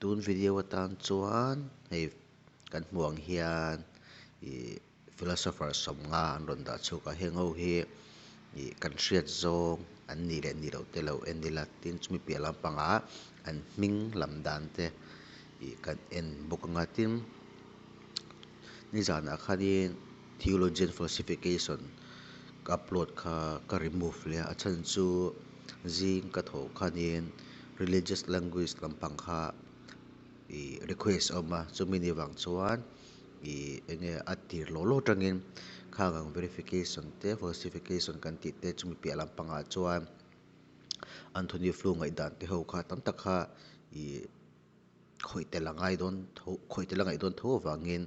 Tun video atan chuan hei kan hmuh ang hian ih philosopher 50 an rawn dah chhuak a heng ho hi ih kan hriat zawng an nih leh nih loh te lo en ila tin chumi piah lampangah an hming lam dan te ih kan en bawk anga tin nizanah khanin theologian falsification ka upload kha ka remove leh a a chhan chu zing ka thawh khanin religious language lampang kha ih request a awm a chumi nih vang chuan ih eng nge a tir law law atangin khang ang verification te falsification kan tih te chumi piah lampangah chuan Anthony Flew ngaihdan te ho kha tam tak kha ih khawih tel a ngai dawn tho khawih tel a ngaih dawn tho avangin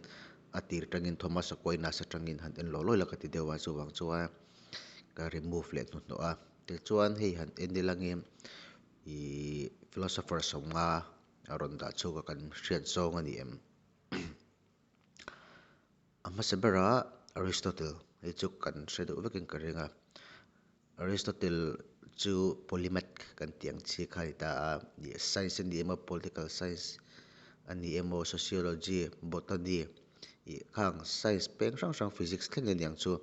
a tir atangin Thomas Aquinas atangin han en law law ila ka ti deuh a chuvang chuan ka remove leh hnuhnawh a tichuan hei han en ilangin ih philosopher 50 a rawn dah chhuak a kan hriat zawng a ni em. A hmasa berah Aristotle hei chu kan hre deuh vekin ka ring a Aristotle chu polymath kan tih ang chi kha a ni ta a ih science a ni emaw political science a ni emaw sociology botany ih khang science peng hrang hrang physics thleng a niang chu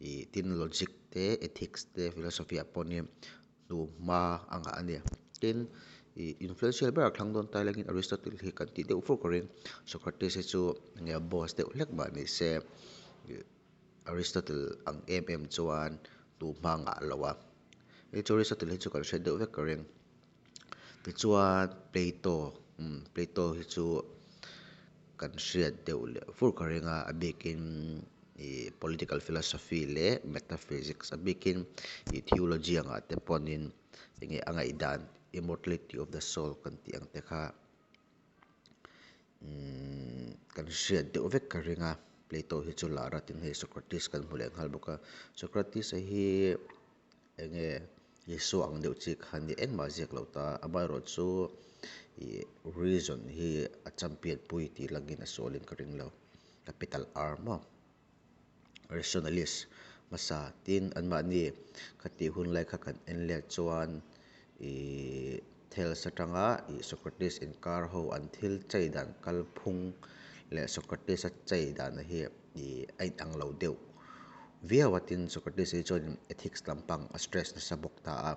ih tin logic te ethics te philosophy ah pawhin hnuhma a ngah a ni tin ih influential berah thlang dawn ta ilangin Aristotle hi kan tih deuh fur ka ring Socrates hi chu enge boss deuh hlek mah ni se ih Aristotle ang em em chuan hnuhma a ngah lo a hei chu Aristotle hi chu kan hriat deuh vek ka ring tichuan Plato umm Plato hi chu kan hriat deuh leh fur ka ring a a bikin ih political philosophy leh metaphysics a bikin ih theology angah te pawnin enge a ngaihdan immortality of the soul kan tih ang te kha umm kan hriat deuh vek ka ring a Plato hi chu lar a tin hei Socrates kan hmu leh nghal bawk a Socrates a hi enge Isua ang deuh chi kha ni engmah ziak lo ta amaherawh chu ih reason hi a champion pui tih langin a sualin ka ring lo capital R maw rationalist hmasa tin anmahni khatih hun lai kha kan en let chuan ih Thales atanga ih Socrates inkar ho an thil chei dan kalphung leh Socrates a chei dan hi ih a inang lo deuh viau a tin Socrates hi chuan ethics lampang a stress nasa bawk ta a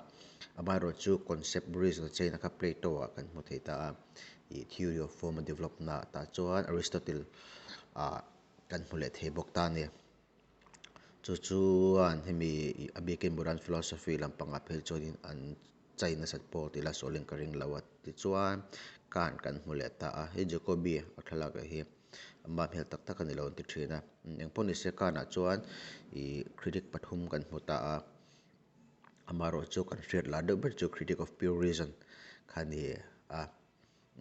amaherawh chu concept reason cheina kha Plato ah kan hmu thei ta a ih theory of form a develop na tah chuan Aristotle ah kan hmu leh thei bawk ta a ni chu chuan hemi ih a bikin modern philosophy lampangah phei chuanin an chei nasat pawh tih la sualin ka ring lo a tichuan Kant kan hmu leh ta a hei Jacobi a thlalak ah hi ama hmel tak tak a ni lo an ti thin a engpawh nise Kant ah chuan ih critic pathum kan hmu ta a amaherawh chu kan hriat lar deuh ber chu critic of pure reason kha a ni a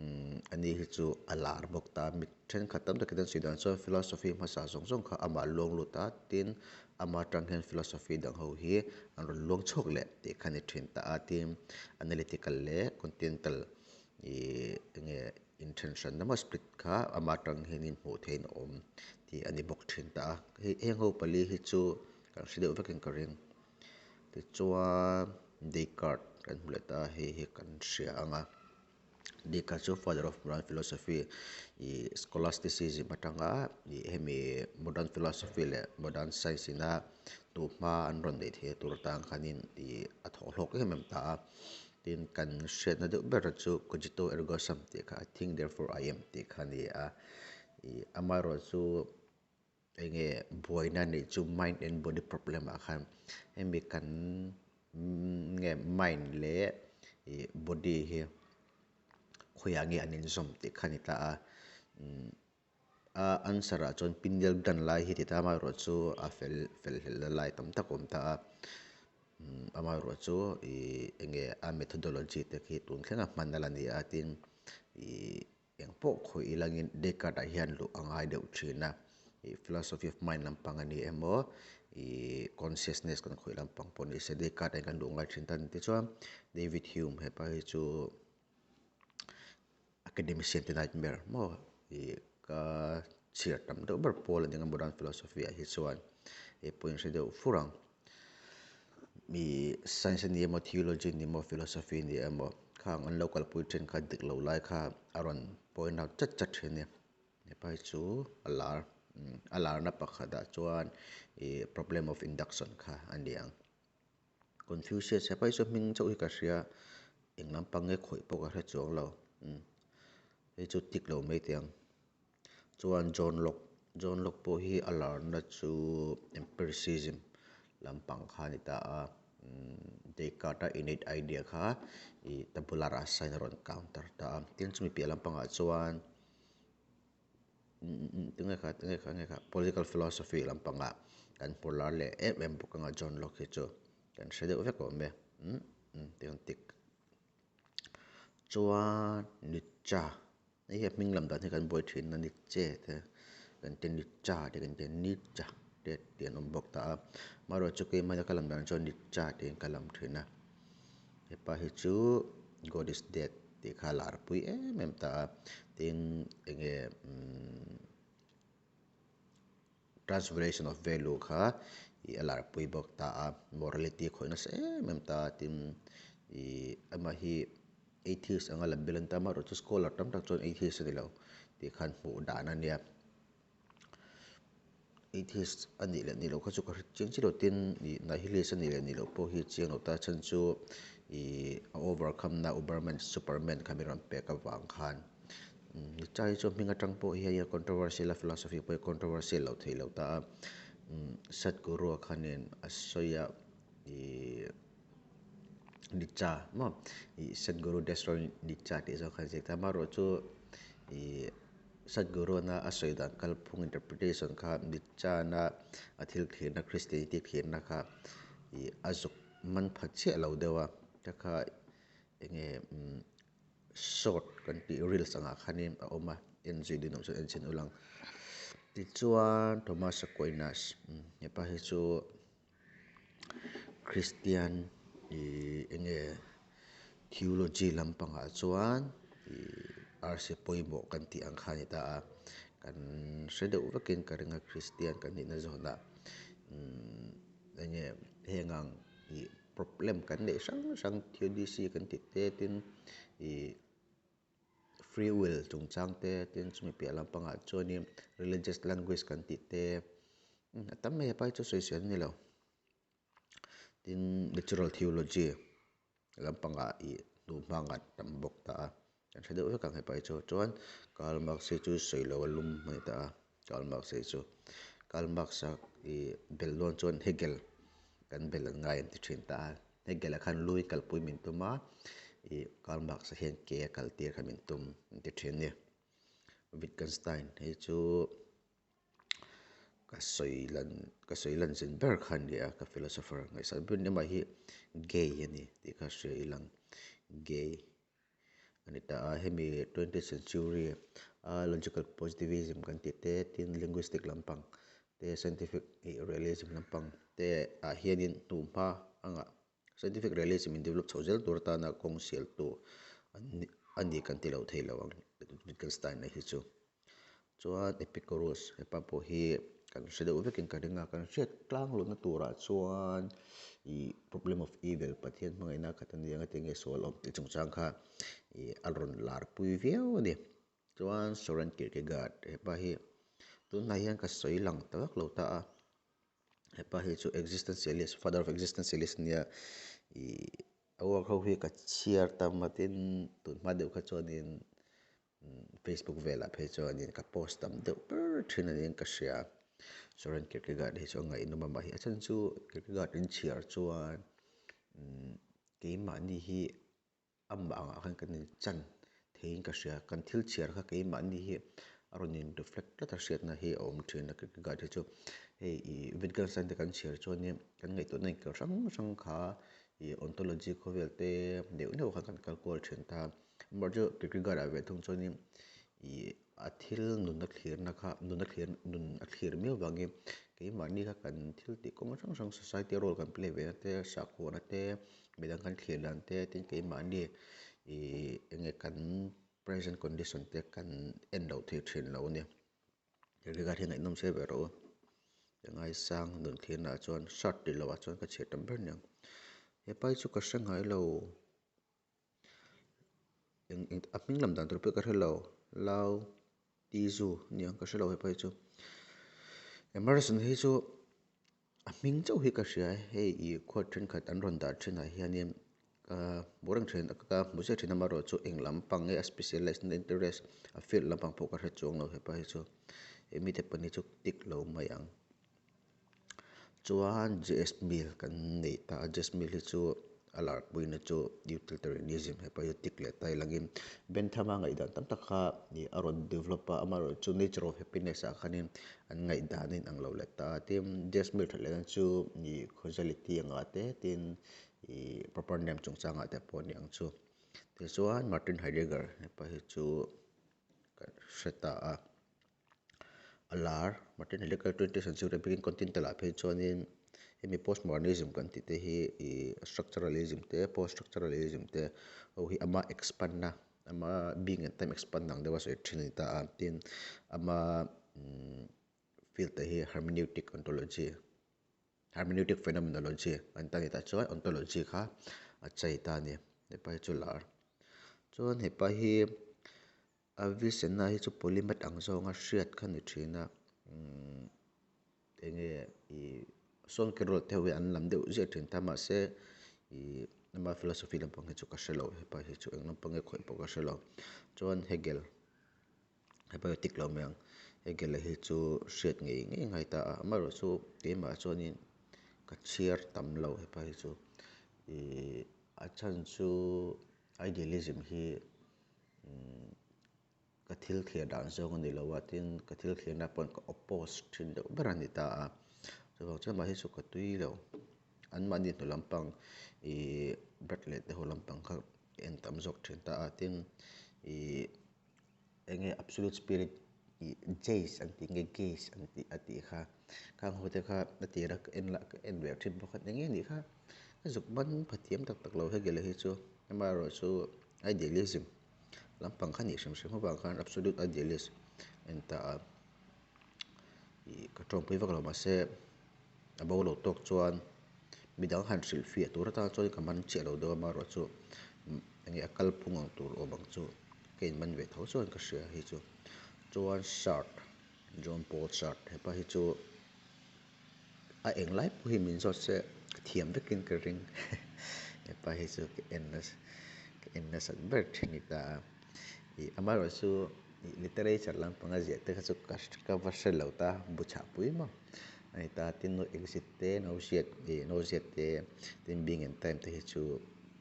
umm ani hi chu a lar bawk ta mi thenkhat tam takin an sawi dan chuan philosophy hmasa zawng zawng kha amah luang lut a tin ama atang hian philosophy dang ho hi an rawn luang chhuak leh tih kha a ni thin ta a tin analytical leh continental ih enge inthen hranna maw split kha ama atang hianin hmuh theihin a awm tih a ni bawk thin ta a hei heng ho pali hi chu kan hre deuh vekin ka ring tichuan Descartes kan hmu leh ta a hei hi kan hria ang a Descartes chu father of modern philosophy ih scholasticism atanga ih hemi modern philosophy leh modern science ina hnuhma an rawn neih theih tur atang khanin ih a thawh hlawk em em ta a tin kan hriatna deuh ber chu cogito ergo sum tih kha I think therefore I am tih kha a ni a ih amaherawh chu enge buaina neih chu mind and body problem ah khan hemi kan nge mind leh ih body hi khawiah nge an inzawm tih kha a ni ta a umm a answer ah chuan pineal gland lai hi ti ta amaherawh chu a fel fel hlel na lai tam tak a awm ta a umm amaherawh chu ih enge a methodology te khi tun thlenga hman a la ni a tin ih engpawh khawih ilangin Descartes ah hian luh a ngai deuh thin a ih philosophy of mind lampang a ni emaw ih consciousness kan khawih lampang pawh ni se Descartes ah hian kan luh ngai thin ta a ni tichuan David Hume hepa hi chu academician te nightmare maw ih ka chhiar tam deuh ber pawl a ni ang a modern philosophy ah hi chuan hei pawh in hre deuh fur ang ih science a ni emaw theology a ni emaw philosophy a ni emaw. Khang an lo kalpui thin kha dik lo lai kha a rawn point out chat chat thin a ni. Hepa hi chu a lar a larna pakhatah chuan ih problem of induction kha a ni ang. Confucius hepa hi chu hming chauh hi ka hria eng lampang nge khawih pawh ka hre chuang lo umm hei chu tik lo mai teh ang. Chuan John Locke John Locke pawh hi a larna chu empiricism lampang kha a ni ta a umm Descartes a innate idea kha ih tabula rasa in a rawn counter ta a tin chumi piah lampangah chuan tinge kha tinge kha nge kha political philosophy lampangah kan hmu lar leh em em bawk anga John Locke hi chu kan hre deuh vek awm e umm umm tiang tik chuan Nietzsche hei hi a hming lam dan hi kan buai thin a Nietzsche te kan ti Nietzsche te kan ti Nietzsche te tih an awm bawk ta a amaherawhchu keimahni ka lam dan chuan Nietzsche tiin ka lam thin a hepa hi chu God is dead tih kha a lar pui em em ta a tin enge umm transvaluation of value kha ih a lar pui bawk ta a morality a khawih nasa em em ta a tin ih amah hi atheist anga lam bel an ta amaherawhchu scholar tam tak chuan atheist a ni lo tih khan hmuh dan a nia. Atheist a nih leh nih loh kha chu ka hre chiang chiah lo tin ih nihilist a nih leh nih loh pawh hi chiang lo ta chhan chu ih a overcome na uberman superman kha min rawn pek avang khan Nietzsche hi chu hming atang pawh hian a controversial a philosophy pawh hi controversial loh theih loh ta a Sadhguru a khanin a sawi a ih Nietzsche maw ih Sadhguru destroy Nietzsche tih zawng khan a ziak ta amaherawhchu ih Sadhguru-na a sawi dan kalphung interpretation kha Nietzsche-na a thil thlirna Christianity thlirna kha ih a zuk man pha chiah lo deuh a ta kha eng nge umm short kan tih reels angah khanin a awm a en zui duh nawm chuan en chhin ul ang. Tichuan Thomas Aquinas hepa hi chu Christian ih eng nge theology lampangah chuan ih arsi pawimawh kan tih ang kha a ni ta a kan hre deuh vekin ka ring a Christian kan nihna zawnah umm eng nge heng ang ih problem kan neih hrang hrang theodicy kan tih te tin ih free will chungchang te tin chumi piah lampangah chuanin religious language kan tih te a tam mai hepa hi chu sawisel a ni lo tin natural theology lampangah ih hnuhma ngat tam bawk ta a kan hre deuh vek ang hepa hi chu chuan Karl Marx hi chu sawi lo a lum a ni ta a Karl Marx hi chu Karl Marx a ih bel dawn chuan Hegel kan bel an ngai an ti thin ta a Hegel ah khan lui kalpui min tum a ih Karl Marx a hian ke a kal tir kha min tum an ti thin a ni Wittgenstein hei chu ka sawi lan ka sawi lan zin ber kha a ni a ka philosopher ngaihsan ber amah hi gay a ni tih kha hria ilang gay a ni ta a hemi twentieth century a logical positivism kan tih te tin linguistic lampang te scientific ih realism lampang te ah hianin hnuhma anga scientific realism in develop chho zel tur atana kawng sial tu a ni kan ti lo thei lo ang Wittgenstein a hi chu. Chuan Epicurus hepa pawh hi kan hre deuh vekin ka ring a kan hriat tlang lohna turah chuan ih problem of evil Pathian hmangaihna khat a nia engati nge sual awm tih chungchang kha ih a rawn lar pui viau a ni. Chuan Soren Kierkegaard hepa hi tunah hian ka sawi lang ta vak lo ta a hepa hi chu existentialist father of existentialist nia ih a work ho hi ka chhiar tam a tin tunhma deuh kha chuanin Facebook velah phei chuanin ka post tam deuh ber thin a niin ka hria Soren Kierkegaard hi chu a ngaihnawm a mah hi a chhan chu Kierkegaard in chhiar chuan keimahni hi amah angah khan kan inchan theiin ka hria kan thil chhiar kha keimahni hi a rawn in reflect tlat a hriatna hi a awm thin a Kierkegaard hi chu hei ih Wittgenstein te kan chhiar chuanin kan ngaihtuahna inkal hrang hrang kha ih ontology khawvel te neuh neuh khan kan kal kual thin ta. Amaherawhchu Kierkegaard ah ve thung chuanin ih a thil nunna thlirna kha nunna thlir nun a thlir miau vangin keimahni kha kan thil tih kawng hrang hrang society role kan play ve na te sakhuana te midang kan thlir dan te tin keimahni ih eng nge kan present condition te kan en loh theih thin lo a ni. Kierkegaard hi ngaihnawm se ve rawh u. Ka ngaisang nun thlirna ah chuan shirt tih loh ah chuan ka chhiar tam ber aniang. Hepa hi chu ka hre ngai lo. Eng eng a hming lam dan tur pawh ka hre lo Lao Tzu aniang ka hre lo hepa hi chu. Emerson hi chu a hming chauh hi ka hria hei ih khuat thenkhat an rawn dah thinah hianin ka hmu reng thin ka hmu chiah thin amaherawhchu eng lampang nge a specialise na interest a field lampang pawh ka hre chuang lo hepa hi chu he mite pahnih chu tik lo mai ang. Chuan J_S Mill kan nei ta a J_S Mill hi chu a larpuina chu utilitarianism hepa hi tik leh ta ilangin Bentham-a ngaihdan tam tak kha ih a rawn develop a amaherawhchu nature of happiness ah khanin an ngaihdan a inang lo leh ta a tin J_S Mill that lehna chu ih causality anga te tin ih proper name chungchangah te pawh a ni ang chu tichuan Martin Heidegger hepa hi chu ka hre ta a. A lar Martin Heidegger 20th century bikin continental ah phei chuanin hemi postmodernism kan tih te hi ih structuralism te post structuralism te ho hi ama expand na ama being and time expand ang deuha sawi thin a ni ta a tin ama umm field te hi hermeneutic ontology hermeneutic phenomenology an ta ni ta chuan ontology kha a chei ta a ni hepa hi chu lar chuan hepa hi. Avicenna hi chu polymath ang zawnga hriat kha ni thin a, umm enge ih sawn carol te ho hi an lam deuh ziah thin ta mahse ih ama philosophy lampang hi chu ka hre lo hepa hi chu eng lampang nge khawih pawh ka hre lo chuan Hegel hepa hi tik lo mai ang Hegel a hi chu hriat ngei ngei ngai ta a amaherawhchu keimah chuanin ka chhiar tam lo hepa hi chu ih a chhan chu idealism hi. Ka thil thlir dan zawng a ni lo a tin ka thil thlirna pawh ka oppose thin deuh ber a ni ta a chuvang chuan mahni chu ka tui lo anmahni hnu lampang ih Bradley te ho lampang kha ka en tam zawk thin ta a tin ih eng nge absolute spirit ih Jace an tih nge Gaze an tih a tih kha khang ho te kha a tira ka en lah ka en ve thin bawk a eng nge nih kha ka zuk ban pha thiam tak tak lo hegel hi chu amaherawhchu. Idealism lampang kha nih hrim hrim avang khan absolute idealist a ni ta a, ih ka tawngpui vak lo mahse a bo lo tawk chuan midang han hrilh fiah tur atan chuan ka man chiah lo deuh a amaherawhchu eng nge a kalphung ang tur awm ang chu ka in man ve tho chuan ka hria hei chu. Chuan Sartre John Paul Sartre hepa hi chu a eng lai pawh hi min zawt se ka thiam vekin ka ring hepa hi chu ka en nasa ka en nasat ber thin a ni ta a ih amaherawhchu ih literature lampanga ziah te kha chu ka ka va hre lo ta bu chhah pui maw a ni ta tin no exit te no ziat ih no ziat te tin being and time te hi chu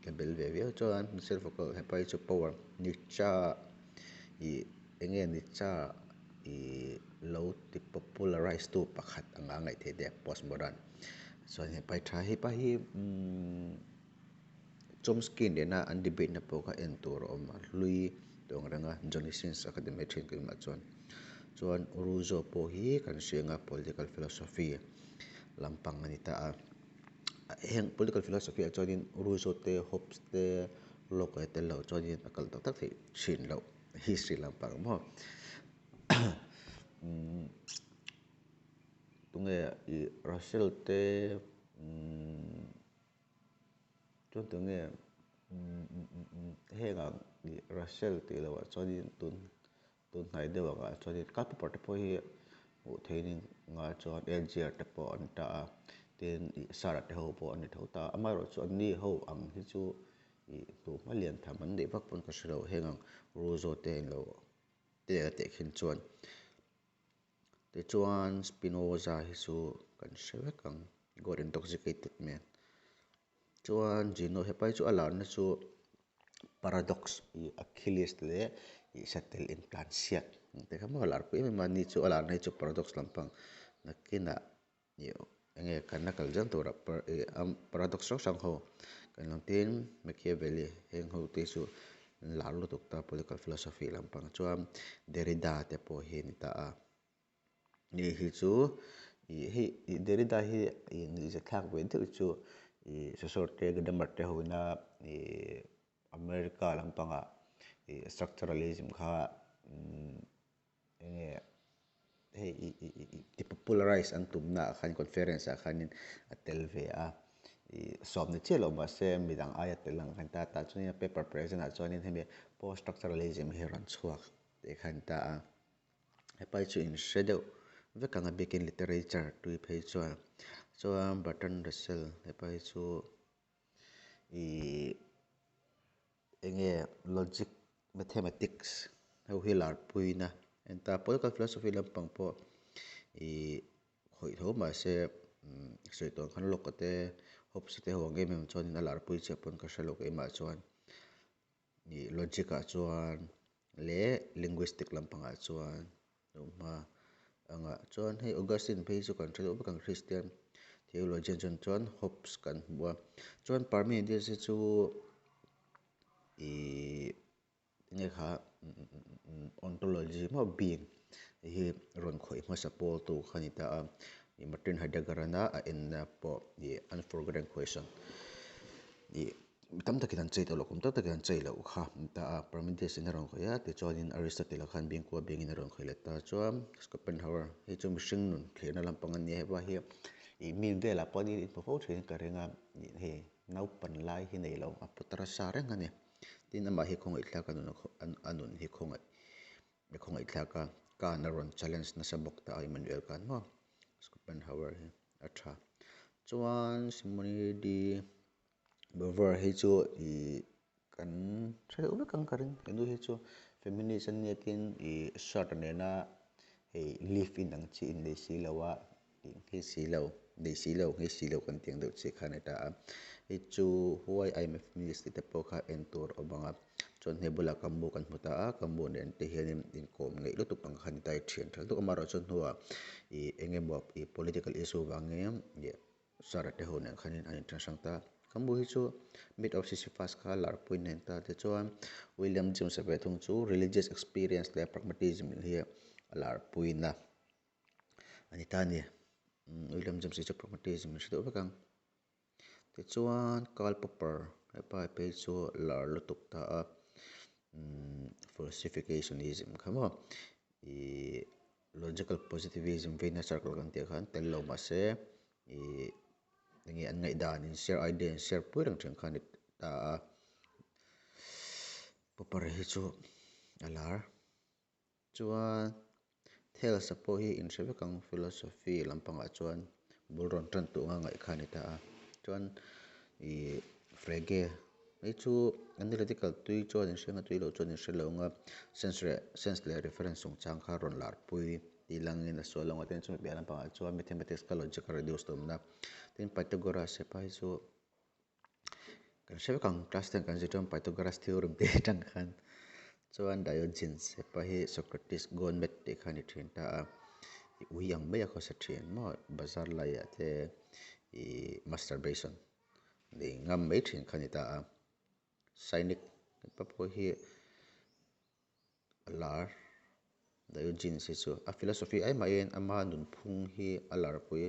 ka bel ve viau chuan self hepa hi chu power Nietzsche ih. Eng nge ni cha i lo ti popularise tu pakhat anga ngaih theih te postmodern chuan he pai tha hi pa hi umm Chomsky nena an debate na pawh kha en tur a awm a hlui tawng reng a Johnny Sins a ka ti mai thin keimah chuan chuan Rousseau pawh hi kan hria anga political philosophy lampang a ni ta a heng political philosophy ah chuanin Rousseau te Hobbes te Locke a tel lo chuanin a kal tak tak theih thin loh. History lampang maw umm tunge ih Russell te umm chuan tunge umm umm heng ang ih Russell tih loh ah chuanin tun tun hnai deuh ang ah chuanin Karl Popper te pawh hi hmuh theih a ni a chuan Alger te pawh an ta a tin ih Sarah te ho pawh an ni tho ta a amaherawhchu an ni ho ang hi chu Ih hnuhma lian tham an neih vak pawn ka hre lo heng ang Rousseau te englo te a teh khin chuan tichuan Spinoza hi chu kan hre vek ang God intoxicated man chuan Gino hepa hi chu a larna chu paradox ih Achilles leh ih satel intlansiak ang te kha maw a larpui em em a ni chu a larna hi chu paradox lampang nakinah. Ih enge kan la kal zel turah ih paradox hrang hrang ho kan lang tin Machiavelli heng ho te chu an lar lutuk ta political philosophy lampang chuan Derrida te pawh hi a ni ta a ni hi chu ih hei ih Derrida hi ih nuihza thlak ve deuh chu ih Saussure te Gadamer te ho ina ih America lampangah ih structuralism kha umm. Enge hei ih ih ih ti popularize an tumna ah khan conference ah khanin a tel ve a. Ih sawm ni chiah lo mahse midang aia tel ang khan ta tah chuanin a paper present ah chuanin hemi post structuralism hi a rawn chhuak tih kha a ni ta a. Hepa hi chu in hre deuh vek ang a bikin literature tui phei chuan chuan Bertrand Russell hepa hi chu ih eng nge logic mathematics ho hi larpuina a ni ta political philosophy lampang pawh ih khawih tho mahse sawi tawh ang khan Locke te Hobbes te ho ang em em chuanin a larpui chiah pawn ka hre lo keimah chuan ih logic ah chuan leh linguistic lampangah chuan hma angah chuan hei Augustine phei chu kan hre deuh vek ang Christian theologian chuan chuan Hobbes kan hmu a chuan Parmenides hi chu ih enge kha ontology maw being hi rawn khawih hmasa pawl tu kha a ni ta a ih Martin Heidegger ana a enna pawh ih unforgotten question ih mi tam takin an chei tawh loh kum tam takin an chei loh kha a ni ta a Parmenides in a rawn khawih a tichuanin Aristotle a khan bingkua bengin a rawn khawih leh ta chuan Schopenhauer hei chu mihring nun thlirna lampang a nia hepa hi ih meme velah pawh an inhmu fo thin ka ring a ih hei naupan lai hi nei lo a putar sa reng a ni. Tin amah hi khawngaihthlak a nun a nun hi khawngaih a khawngaihthlak a Kant a rawn challenge nasa bawk ta a Immanuel Kant maw Schopenhauer hi a tha. Chuan Simone de Beauvoir hi chu ih kan hre deuh vek ang ka ring henu hi chu feminist a nia tin ih shirt nena hei leaf in ang chi innei si lo a. Tih nghei si lo, nei si lo, nghei si lo kan tih ang deuh chiah khan a ta a. Hei chu Why I am a Feminist tih te pawh kha en tur a awm ang a. Chuan hei bulah ka mu kan hmu ta a, ka mu nen te hianin inkawm ngeih lutuk ang kha a ni ta a, i thian tha lutuk amaherawhchu hnuah ih eng emaw ih political issue vangin ih Sarah te ho nen khanin an inthen hrang ta. Ka mu hi chu Myth of Sisyphus kha larpui nen ta tichuan William James-a ve thung chu Religious Experience leh Pragmatism hi a larpuina. A ni ta a ni. William James hi chu pragmatism in hre deuh vek ang. Tichuan Karl Popper hepa phei chu lar lutuk ta a falsificationism kha maw ih logical positivism veina circle kan tih ah khan tel lo mahse ih enge an ngaihdan in share idea in share pui reng thin kha a ni ta a. Popper hi chu a lar. Chuan Thales-a pawh hi inhre vek ang philosophy lampangah chuan bul rawn tan tuh anga ngaih kha a ni ta a. Chuan ih Frege hei chu analytical tui chuan inhre anga tui loh chuan inhre lo anga sense leh sense leh reference chungchang kha rawn larpui tih langin a sual lo ang a tin chumi piah lampangah chuan mathematics kha logic a reduce tumna. Tin Pythagoras hepa hi chu Kan hre vek ang class ten kan zir chuan Pythagoras theorem te atang khan chuan Diogenes hepa hi Socrates gone mad tih kha a ni thin ta a ih ui ang mai a khawsa thin maw bazar laiah te ih masturbation nei ngam mai thin kha a ni ta a Cynic hepa pawh hi a lar Diogenes hi chu a philosophy ai mahin ama nunphung hi a larpui.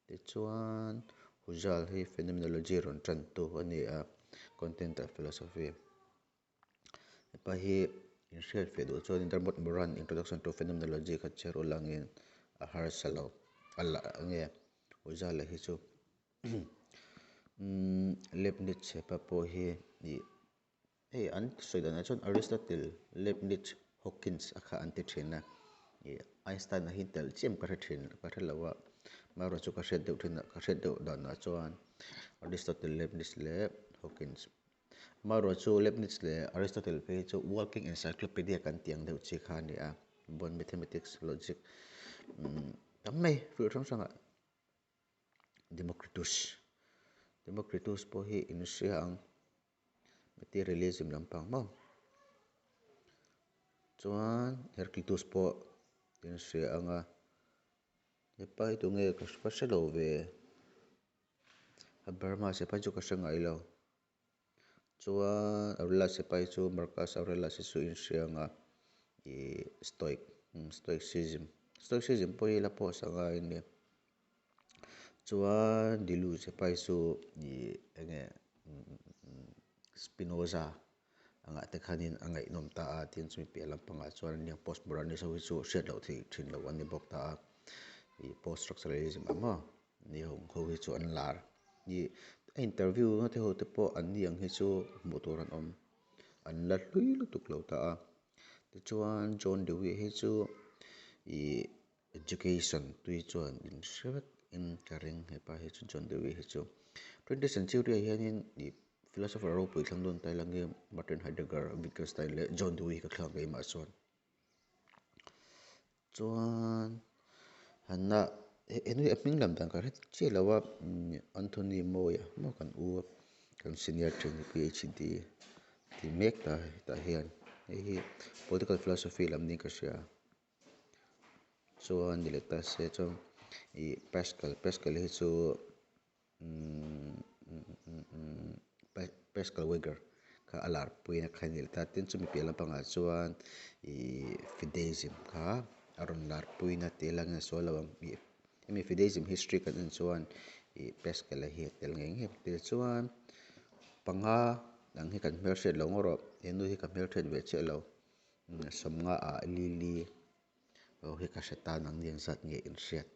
Tichuan, Husserl hi phenomenology rawn tantu a ni a, continental philosophy. Hepa hi inhriat feh duh chuan Dermot Moran Introduction to Phenomenology kha chhiar ulangin a harsa lo a la nge Husserl-a hi chu Leibniz hepa pawh hi ih Hei an sawi danah chuan Aristotle, Leibniz, Hawkins a kha an ti thin a, ih Einstein a hi tel chiam ka hre thin ka hre lo a, amaherawhchu chu ka hriat deuh thin ka hriat deuh danah chuan Aristotle, Leibniz leh Hawkins. Amaherawhchu Leibniz leh Aristotle phei hi chu working encyclopedia kan tih ang deuh chi kha a ni a, bon mathematics, logic umm tam mai field hrang hrangah. Democritus, Democritus pawh hi in hria ang. Materialism lampang maw? Chuan Heraclitus pawh in hria ang a, hepa hi tunge ka va hre lo ve, Habermas hepa hi chu ka hre ngai lo. Chuan Aurelius hepa hi chu Marcus Aurelius hi chu in hria ang a, ih Stoic, Stoicism, Stoicism pawh hi la post ang a eng nge. Chuan Deleuze hepa hi chu ih eng nge Spinoza angah te khanin a ngaihnawm ta a tin chumi piah lampangah chuan nia postmodernist ho hi chu hriat loh theih thin loh an ni bawk ta a ih post structuralism ang maw ni ho ho hi chu an lar. Ih a interview na te ho te pawh an ni ang hi chu hmuh tur an awm an la hlui lutuk lo ta a tichuan John Dewey hi chu ih education tui chuan in hre vek in ka ring hepa hi chu John Dewey hi chu twentieth century ah hianin ih philosopher ropui thlang dawn ta ila nge Martin Heidegger Wittgenstein leh John Dewey hi ka thlang keimah chuan. Chuan hanna he a hming lam dan ka hre chiah lo a Anthony Mawia maw kan u kan senior thin PhD ti mek ta hetah hian hei hi political philosophy lam niin ka hria chuan ni leh ta se chuan ih Pascal Pascal hi chu Pascal Wager kha a lar puina kha a ni leh ta tin chumi piah lampangah chuan ih Fideism kha a rawn lar puina tih alangin a sawi lo ang ih hemi Fideism history kan en chuan ih Pascal a hi a tel ngei ngei tichuan panga ang hi kan hmelhriat lo ngawt rawh he nu hi ka hmelhriat ve chiah lo sawmnga ah Lily ho hi ka hre tan ang ni ang zat nge in hriat.